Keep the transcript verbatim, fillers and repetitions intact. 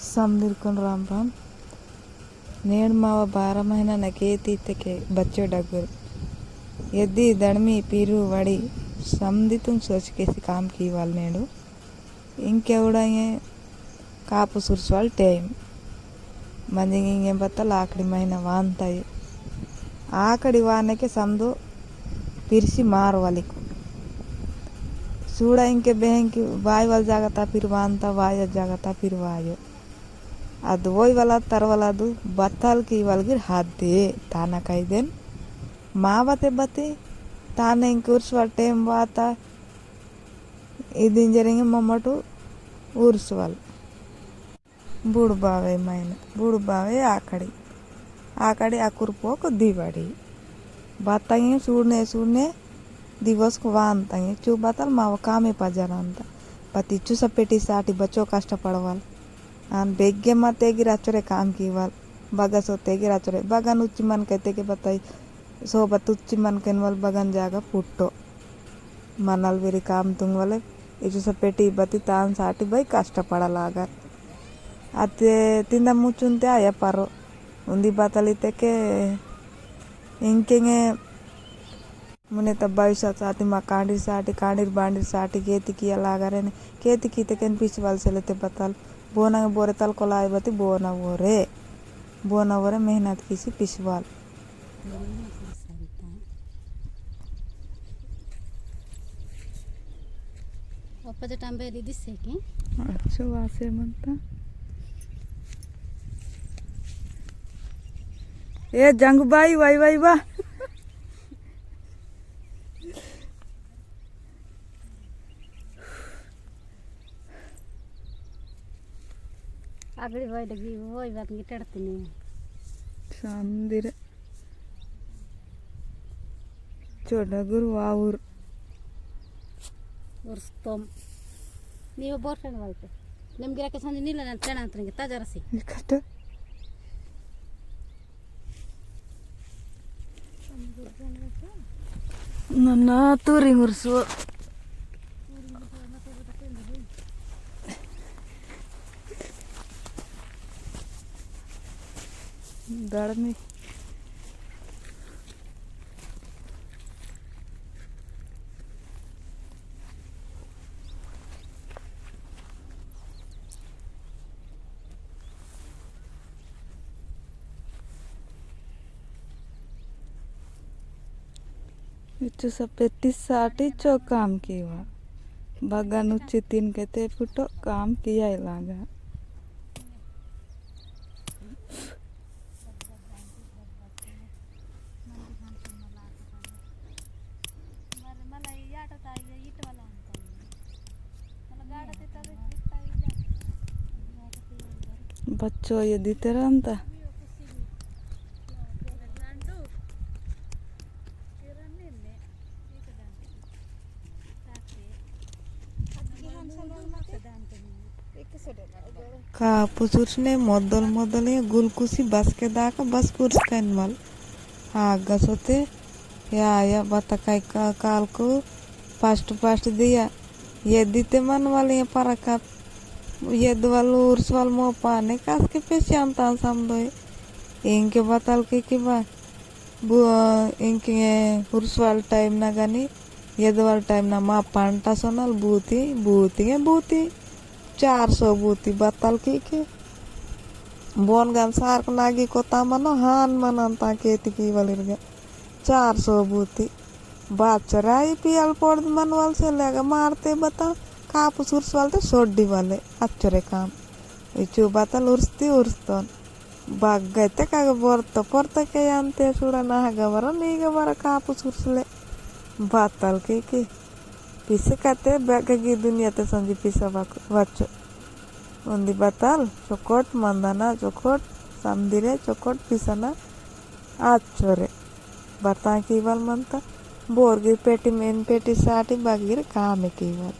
समदिरकुन राम राम। नेड़ मावा बारह महीना नके तीते के बच्चो डगुर। यदि दड़मी पीरू वड़ी समदितुन सोच केसी काम कीवाल नेड़ू। इंके उड़ा ये कापु सुरसवाल टेम। मंजिंग इंगे बतल आखड़ी महीना वानता ये। आखड़ी वाने के समदो पिरसी मार वाली को। सूड़ा इंके बेहें की वाई वाल जागता फिर वानता, वाई जागता फिर वायो। अद वोई वाला तर वाला दु बतल की वाल गिर हाथ दे ताना काई देन। माँ बते बते ताने इंके उर्स वाल टेम वाता। इदिन जरेंगे मम्मटू उर्स वाल। बुड़बावे मैंने, बुड़बावे आकड़ी। आकड़ी अकुर पोक दिवाड़ी। बातांगे सूड़ने, सूड़ने दिवस को वानतांगे। चू बातल मावा कामे पजरानता। पति चूसा पेटी साटी बच्चो कष्ट पड़वाल। आन बेग्गे मते गिर अचोरे काम कीवाल। बगा सोते गिर अचोरे। बगा नुच्ची मन कहते के बताई। सोबत उच्ची मन केनवल बगन जागा पुट्टो। मनल वेरी काम तुंगवले, इचु सपेटी बती तान साटी बई कष्ट पड़ा लागर। अते तिंदा मुचुन ते आया परो। उन्दी बतली ते के इंकेंगे मुने तब भविष्य साटी मा कांडीर साटी, कांडीर बांडीर साटी केती किया लागर ने। केती की ते केन पिछवाल से लेते बतल। बोना बोरे तल कोलाई बती बोना वोरे। बोना वोरे मेहनत किसी पिछवाल। अप्पा तो टांबे दी दिसे की? अच्छा, वासे मनता। ए जंगू बाई, वाई, वाई, वा। आगड़ी वाई लगी, वाई बात की टड़ती नहीं। चांदिर। चोडगुर वाउर। उर्स्तोम। नीव बोर फ्रेंड वालते। नम गिरा के संजी नीला ना चना अंतरिंग ताजा रसी। इकट। नन्ना तूरी मुरसु। दड़मी। इच्चो सपेटी साटी चो काम कीवा। बगन उच्ची तीन के ते फुटो काम किया ही लागा। बच्चो ये दीते रहता। कापुस उर्सने मोदल मोदल ये गुलकुसी बस के दाका बस कुर्स कैन मल। आगा सोते या या बता काई का-, काल को fast fast दिया। ये दीते मन वाले ये परकत। ये दुवाल उर्स वाल मो पाने कास के पेशान तान समदोय। इनके बताल के की बा। बु-, इंके उर्सवाल टाइम ना गनी, यदवाल टाइम ना मा पंटा सोनल बूती, बूती, बूती, चार सौ बूती बत्तल की के। बोन गन सार्क नागी कोता मनो, हान मनन ता केती की वलिरगे। चार सौ बूती। बाचराई पियल पोर्द मनवाल से लेगा मारते बता, कापुस उर्सवाल ते सोड्डी वाले, अच्छो रे काम। इचु बत्तल उर्सती उर्सतोन। बागैते काग बोरतो पोरतो के यान्ते सुड़ा ना गबरो नी गबरो कापुस उर्सले। बातल की की। पिसे काते बेगा गी दुनिया ते संजी पिसा वाक-, वाचो। उन्दी बातल चोकोट मंदाना चोकोट समदिरे चोकोट पिसाना आचोरे। बता की बल मंता बोर गिर पेटी मेन पेटी साटी बाग गिर कामे की बल।